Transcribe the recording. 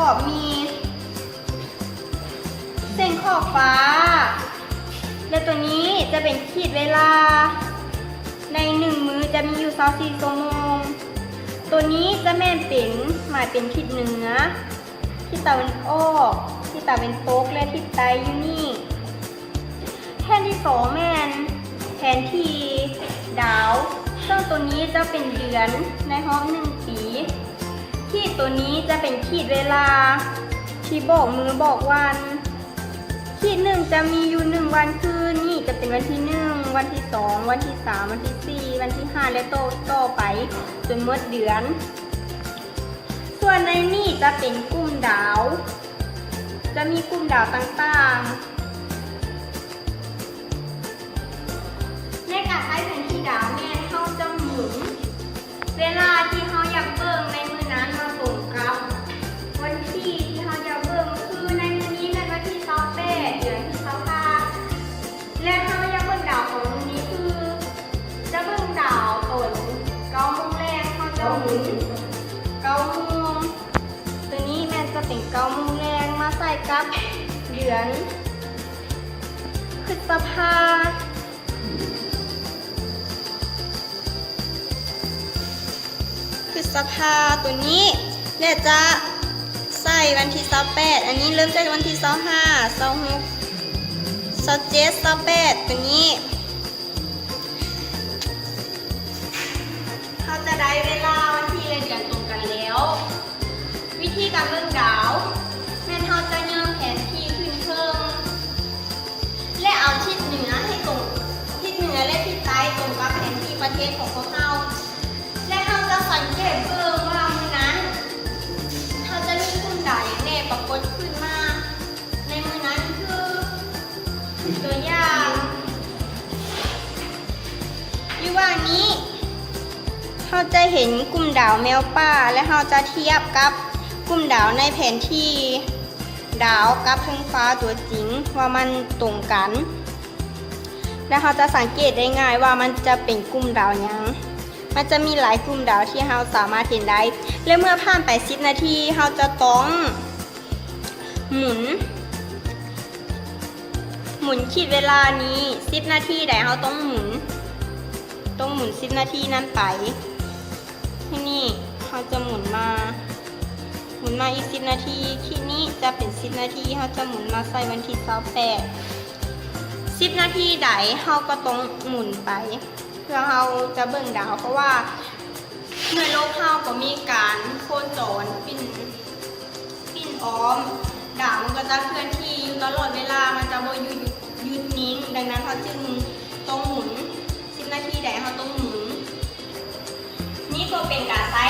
ຂອບມີເສັ້ນຂອບຟ້າ ແລະ ຕົວນີ້ຈະເປັນຂີດເວລາ ໃນໜຶ່ງມື້ຈະມີຢູ່ຊາວສີ່ຊົ່ວໂມງ. ຕົວນີ້ຈະແມ່ນເປັນ ໝາຍເປັນທິດເໜືອ, ທິດຕາເວັນອອກ, ທິດຕາເວັນຕົກ ແລະ ທິດໃຕ້ຢູ່ນີ້. ແຜ່ນທີສອງແມ່ນແຜນທີ່ດາວ, ເຊິ່ງຕົວນີ້ຈະເປັນເດືອນໃນຮອບໜຶ່ງປີ. ຂີດຕົວນີ້ຈະເປັນຂີດເວລາທີ່ບອກມື້ບອກວັນ. ຂີດໜຶ່ງຈະມີຢູ່ໜຶ່ງວັນຄື ນີ້ຈະເປັນວັນທີໜຶ່ງ, ວັນທີສອງ, ວັນທີສາມ, ວັນທີສີ່, ວັນທີຫ້າ ແລະ ຕໍ່ ຕໍ່ໄປຈົນໝົດເດືອນ. ສ່ວນໃນນີ້ຈະເປັນກຸ່ມດາວ, ຈະມີກຸ່ມດາວຕ່າງໆ. ໃນການໃຊ້ແຜນທີ່ດາວແມ່ນເຮົາຈະໝູນເວລາທີ່ເຮົາຢາກເບິ່ງໃນມື້ນັ້ນມາຕົງກັບວັນທີທີ່ເຮົາຢາກເບິ່ງ, ຄືໃນມື້ນີ້ແມ່ນວັນທີຊາວແປດ ເດືອນທີຊາວຫ້າ ແລະ ເຮົາຢາກເບິ່ງດາວຂອງມື້ນີ້ ຄືຈະເບິ່ງດາວຕອນເກົ້າໂມງແລງ, ເຮົາຈະໝູນເກົ້າໂມງ. ຕົວນີ້ແມ່ນຈະເປັນເກົ້າໂມງແລງ ມາໃສ່ກັບເດືອນພຶດສະພາ, ພຶດສະພາຕົວນີ້ ແລະ ຈະໃສ່ວັນທີຊາວແປດ, ອັນນີ້ເລີ່ມຈາກວັນທີຊາວຫ້າ, ຊາວຫົກ, ຊາວເຈັດ, ຊາວແປດ ຕົວນີ້. ເຮົາຈະໄດ້ເວລາ ວັນທີ ແລະ ເດືອນຕົງກັນແລ້ວ. ວິທີການເບິ່ງດາວ ແມ່ນເຮົາຈະເຍີ້ງແຜນທີ່ຂຶ້ນເທິງ ແລະ ເອົາທິດເໜືອໃຫ້ຕົງ, ທິດເໜືອ ແລະ ທິດໃຕ້ຕົງກັບແຜນທີ່ປະເທດຂອງພວກເຮົາ ແລະ ເຮົາຈະສັງເກດເບິ່ງວ່າມື້ນັ້ນເຮົາຈະມີກຸ່ມດາວຫຍັງແດ່ປາກົດຂຶ້ນມາໃນມື້ນັ້ນ ຄື ຕົວຢ່າງ ຢູ່ຫວ່າງນີ້ ເຮົາຈະເຫັນກຸ່ມດາວແມວປ່າ ແລະ ເຮົາຈະທຽບກັບກຸ່ມດາວໃນແຜນທີ່ດາວກັບເທິງຟ້າຕົວຈິງວ່າມັນຕົງກັນ ແລະ ເຮົາຈະສັງເກດໄດ້ງ່າຍວ່າມັນຈະເປັນກຸ່ມດາວຫຍັງ. ມັນຈະມີຫຼາຍກຸ່ມດາວທີ່ເຮົາສາມາດເຫັນໄດ້ ແລະ ເມື່ອຜ່ານໄປສິບນາທີ ເຮົາຈະຕ້ອງ ໝູນ, ໝູນຂີດເວລານີ້ສິບນາທີໃດ ເຮົາຕ້ອງໝູນ, ຕ້ອງໝູນສິບນາທີນັ້ນໄປ. ທີນີ້ເຮົາຈະໝູນມາ, ໝູນມາອີກສິບນາທີ, ຂີດນີ້ຈະເປັນສິບນາທີ, ເຮົາຈະໝູນມາໃສ່ວັນທີຊາວແປດ. ສິບນາທີໃດ ເຮົາກໍຕ້ອງໝູນໄປ ເພື່ອເຮົາຈະເບິ່ງດາວ, ເພາະວ່າ ເມື່ອໂລກເຮົາກໍມີການໂຄຈອນປິ່ນ, ປິ່ນອ້ອມ, ດາວມັນກໍຈະເຄື່ອນທີ່ຢູ່ຕະຫຼອດເວລາ, ມັນຈະບໍ່ຢຸດ, ຢຸດ, ຢຸດນິ່ງ. ດັ່ງນັ້ນເຮົາຈຶ່ງຕ້ອງໝູນ, ສິບນາທີໃດເຮົາຕ້ອງໝູນ. ນີ້ກໍເປັນການໃຊ້